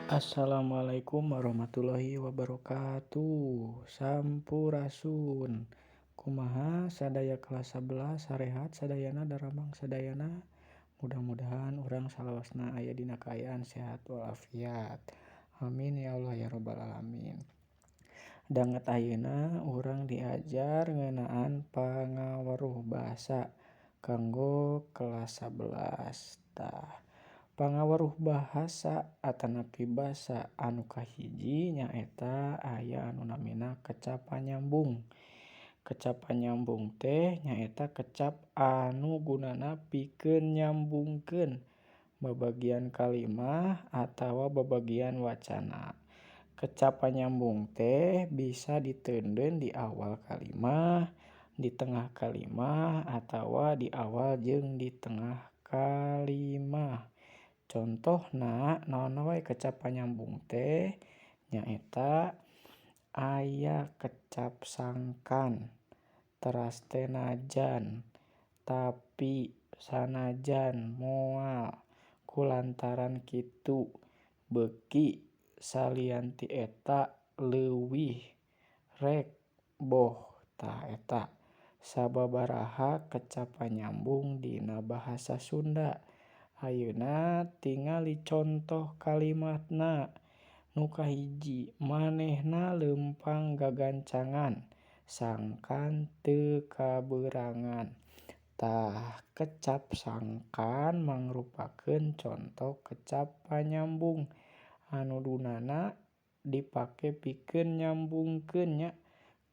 Assalamualaikum warahmatullahi wabarakatuh. Sampurasun. Kumaha sadaya kelas 11 sarehat sadayana daramang sadayana. Mudah-mudahan urang salawasna aya dina kaayaan sehat walafiat. Amin ya Allah ya rabbal alamin. Danget ayeuna urang diajar ngeunaan pangaweruh basa kanggo kelas 11. Tah, pangaweruh bahasa atanapi basa anu kahiji nyaeta aya anu namina kecap panyambung. Kecap panyambung teh nyaeta kecap anu gunana pikeun nyambungkeun babagian kalimah atawa babagian wacana. Kecap panyambung teh bisa diteundeun di awal kalimah, di tengah kalimah, atawa di awal jeung di tengah kalimah. Contohna naon wae kecap panyambung teh nyaeta aya kecap sangkan, teras teh najan, tapi, sanajan, moal, kulantaran kitu, beuki, salian ti eta, leuwih, rek, boh. Tah eta sababaraha kecap panyambung dina bahasa Sunda. Ayeuna tingali contoh kalimatna. Nu kahiji manehna leumpang gagancangan sangkan teu kabeurangan. Tah kecap sangkan mangrupakeun conto kecap panyambung anu gunana dipake pikeun nyambungkeun nya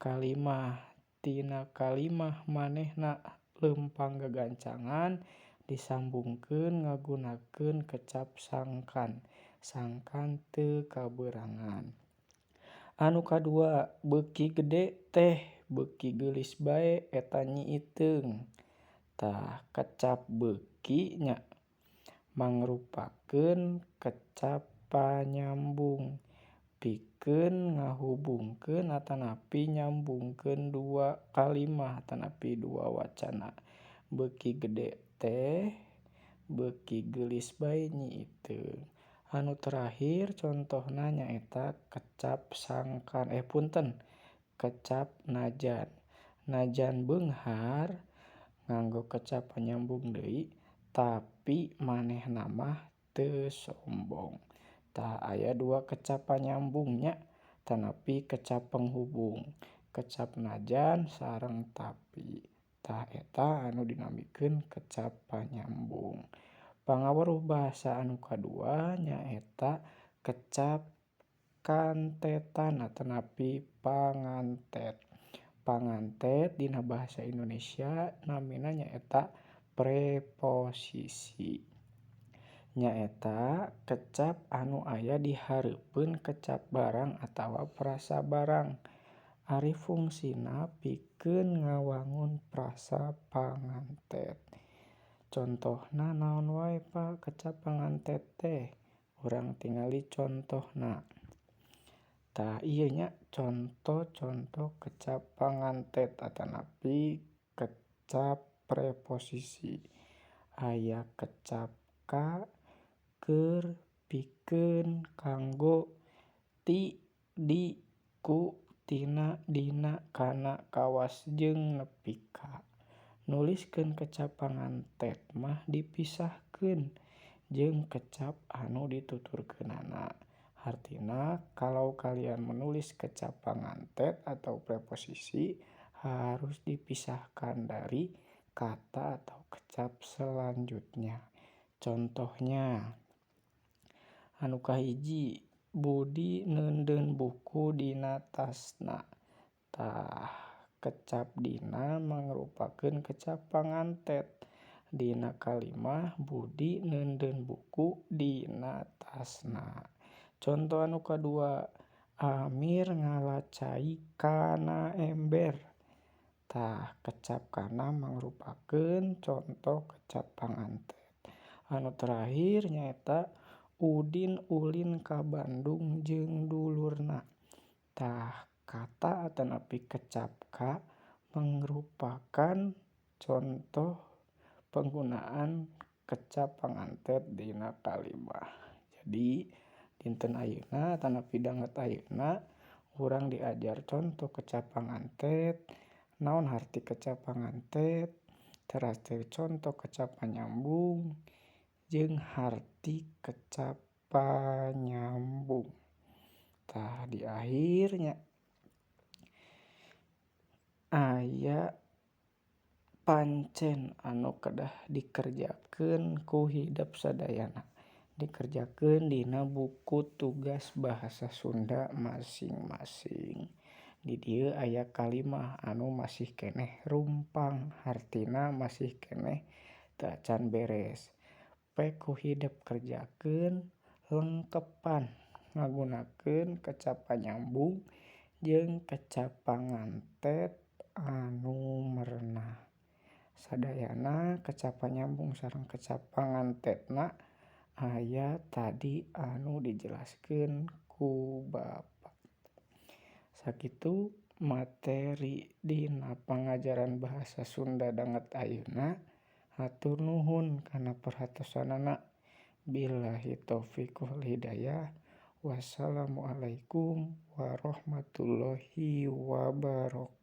kalimah tina kalimah manehna leumpang gagancangan disambungkeun ngagunakeun kecap sangkan, sangkan teu kabeurangan. Anu kadua beuki gede teh beuki geulis bae eta Nyi Iteung. Tah kecap beuki nya mangrupakeun kecap panyambung pikeun ngahubungkeun atanapi nyambungkeun dua kalimah atanapi dua wacana. Beuki gede teh beuki geulis bae Nyi Iteung. Anu terakhir contohna nyaeta kecap sangkan eh punten kecap najan. Najan beunghar nganggo kecap panyambung deui tapi manehna mah teu sombong. Tah aya dua kecap panyambung nya atanapi kecap penghubung. Kecap najan sareng tapi. Tah eta anu dinamikeun kecap panyambung. Pangaweruh basa anu kadua nyaeta kecap kantetan atanapi pangantet. Pangantet dina bahasa Indonesia namina nyaeta preposisi. Nyaeta kecap anu aya di hareupeun kecap barang atawa frasa barang. Ari fungsina pikeun ngawangun frasa pangantet. Contohna naon wae Pak kecap pangantet teh? Urang tingali contohna. Tah ieu nya conto-conto kecap pangantet atanapi kecap preposisi. Aya kecap ka, keur, pikeun, kanggo, ti, di, ku, tina, dina, kana, kawas jeung nepi ka. Nuliskeun kecap pangantet mah dipisahkeun jeung kecap anu dituturkeunana. Hartina kalau kalian menulis kecap pangantet atau preposisi harus dipisahkan dari kata atau kecap selanjutnya. Contohnya anu kahiji Budi neundeun buku dina tasna. Tah kecap dina mangrupakeun kecap pangantet dina kalimah Budi neundeun buku dina tasna. Conto anu kadua Amir ngala cai kana ember. Tah kecap kana mangrupakeun conto kecap pangantet. Anu terakhir nyaeta Udin ulin ka Bandung jeung dulurna. Tah kata atanapi kecap ka mangrupakan contoh penggunaan kecap pangantet dina kalimah. Jadi Dinten ayeuna atanapi danget ayeuna urang diajar conto kecap pangantet, naon harti kecap pangantet, teras teh conto kecap panyambung jeung harti kecap panyambung. Tah di akhir nya aya pancen anu kedah dikerjakeun ku hidep sadayana, dikerjakeun dina buku tugas bahasa Sunda masing-masing. Di dieu aya kalimah anu masih keneh rumpang hartina masih keneh teu acan beres. Pek ku hidep kerjakeun lengkepan ngagunakeun kecap panyambung jeung kecap pangantet anu merenah. Sadayana kecap panyambung sareng kecap pangantetna aya tadi anu dijelaskeun ku Bapak. Sakitu materi dina pangajaran bahasa Sunda danget ayeuna hatur nuhun kana perhatosanana. Billahi taufik wal hidayah. Wassalamualaikum warahmatullahi wabarakatuh.